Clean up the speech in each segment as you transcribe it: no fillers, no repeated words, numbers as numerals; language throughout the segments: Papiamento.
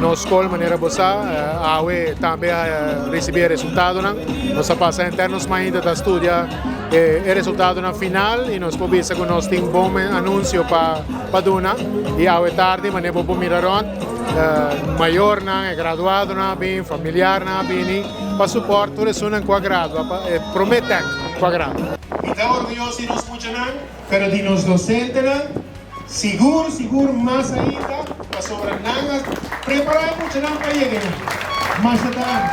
Nos skol manera bo sa awe tambe a ricibi e resultadonan. Nos a pasa henter nos mainta ta studia e resultadonan final y nos por bisa cu nos tin bon anuncio pa duna. Y awe tardi manera bo por mira rond mayornan, e graduadonan a bini, familiarnan a bini pa support tur esunnan cu a gradua, pa e prome tek cu a gradua. Mi ta orguyoso di nos muchanan, pero di nos docentenan Sigur sigur mas ainda pasobra nan a prepara e muchanan pa yega nan. Masha danki.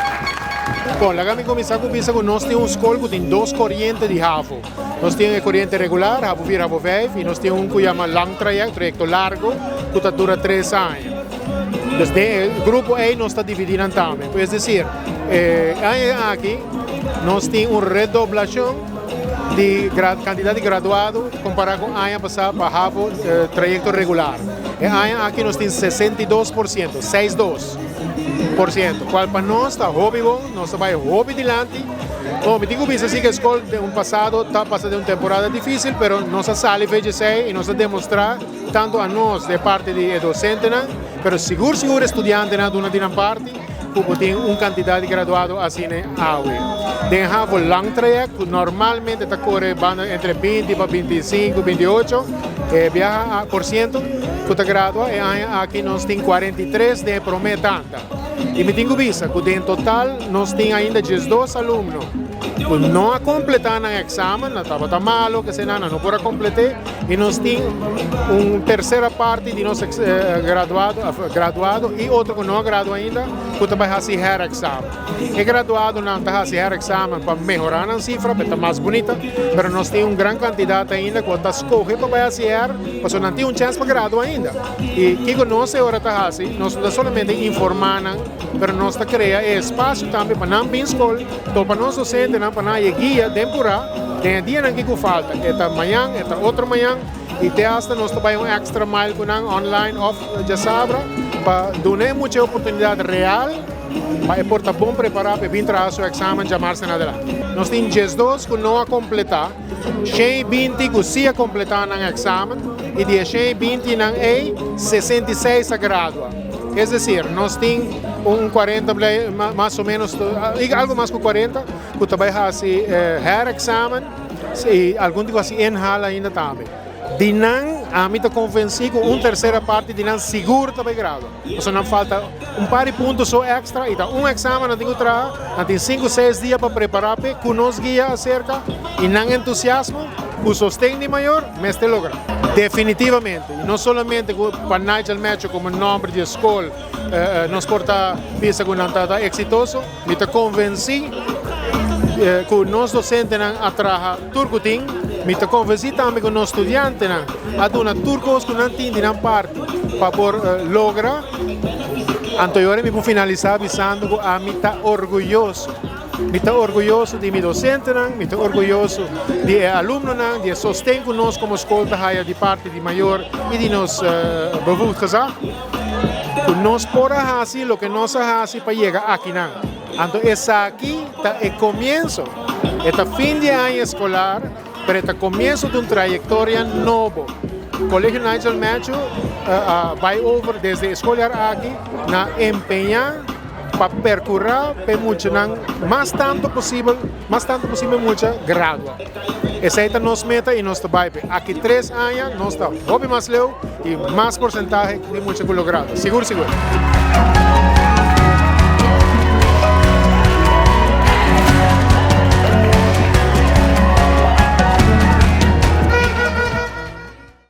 Bon, laga mi kuminsá ku bisa ku nos tin un skol ku tin dos koriente di havo. Nos tin e koriente regular, havo vier, havo vijf, i nos tin un ku yama lang trayect, trayekto largo, ku ta dura tres aña. Dus den e grupo ei nos ta dividí nan tambe. Es desir, e aña aki nos tin un redoblashon. Di kantidat di graduado kompará ku aña pasá pa havo trayekto regular. E aña aki nos tin 62%, 62%, kual pa nos ta hopi bon, nos ta bai hopi dilanti. Bon, mi tin ku bisa si ku e skol den un pasado ta pasa den un temporada difísil, pero nos a sali fe djesei i nos a demostrá tantu a nos di e parti di e dosentenan, pero sigur sigur e studiantenan a duna di nan parti. Ku bo tin un kantidat di graduado asina awe. Den havo lang trayect ku normalmente ta kore banda entre 20 pa 25, 28 e biaha por siento ku ta gradua. E aña aki nos tin 43 den e prome tanda. I mi tin ku bisa ku den total nos tin ainda 12 alumno ku no a kompletá nan eksamen, nan tabata malo, kesei nan, nan no por a komplet'é. I nos tin un tersera parti di nos graduado, graduado i otro ku no a gradua ainda ku ta bai hasi herexamen. E graduadonan ta hasi herexamen pa mehorá nan sifra, pa e ta mas bunita, pero nos tin un gran kantidat ainda ku ta skohe pa bai hasi her, pasobra nan tin un chèns pa gradua ainda. I kiko nos e ora ta hasi? Nos no ta solamente informá nan, pero nos ta krea e espasio tambe pa nan bin skol, Topa nos dosentenan pa nan haña guia den purá den e dianan ki ku falta. E ta mañan, e ta otro mañan i te hasta nos ta bai un extra mile ku nan online òf djasabra pa duna e mucha e oportunidat real pa e por ta bon prepará pa e bin traha su èksamen djamarse na adelante. Nos tin 12 ku no a kompletá, 120 ku si a kompletá nan èksamen i di e 120 nan ei, 66 a gradua. Es decir, nos tin un 40 mas o menos, algo mas ku 40, ku ta bai hasi herexamen i algun tin ku hasi inhaal ainda tambe. Di nan, ami ta konvensí ku un tersera parti di nan sigur ta bai gradua. Pasobra nan falta un par di punto so èkstra i ta un eksamen nan tin ku traha, nan tin sinku seis dia pa prepará p'e ku nos guia aserka i nan entusiasmo ku sosten di mayor mester logra. Definitivamente. I no solamente ku pa Nigel Matthew komo nòmber di e skol nos por ta bisa ku nan ta eksitoso. Mi ta konvensí ku nos dosentenan a traha tur ku tin. Mi ta konvensí tambe ku nos studiantenan a duna tur kos ku nan tin di nan parti pa por logra. Anto e ora mi por finalisá bisando ku ami ta orguyoso. Mi ta orguyoso di mi dosentenan, mi ta orguyoso di e alumnonan, di e sosten ku nos komo skol ta haya di parti di mayor i di nos bevoegd gezag, ku nos por a hasi loke nos a hasi pa yega akinan. Anto esaki ta e komienso. E ta fin di e aña eskolar, pero e ta komienso di un trayektoria nobo. Kolegio Nigel Matthew a bai over desde e skoljaar aki na empeñá pa percura p'e muchanan mas tanto posibel, mas tanto posibel mucha gradua. Esey ta nos meta y nos ta bay p'e. Aki tres aña nos ta hopi mas leu y mas porcentahe di mucha cu lo gradua. Sigur sigur.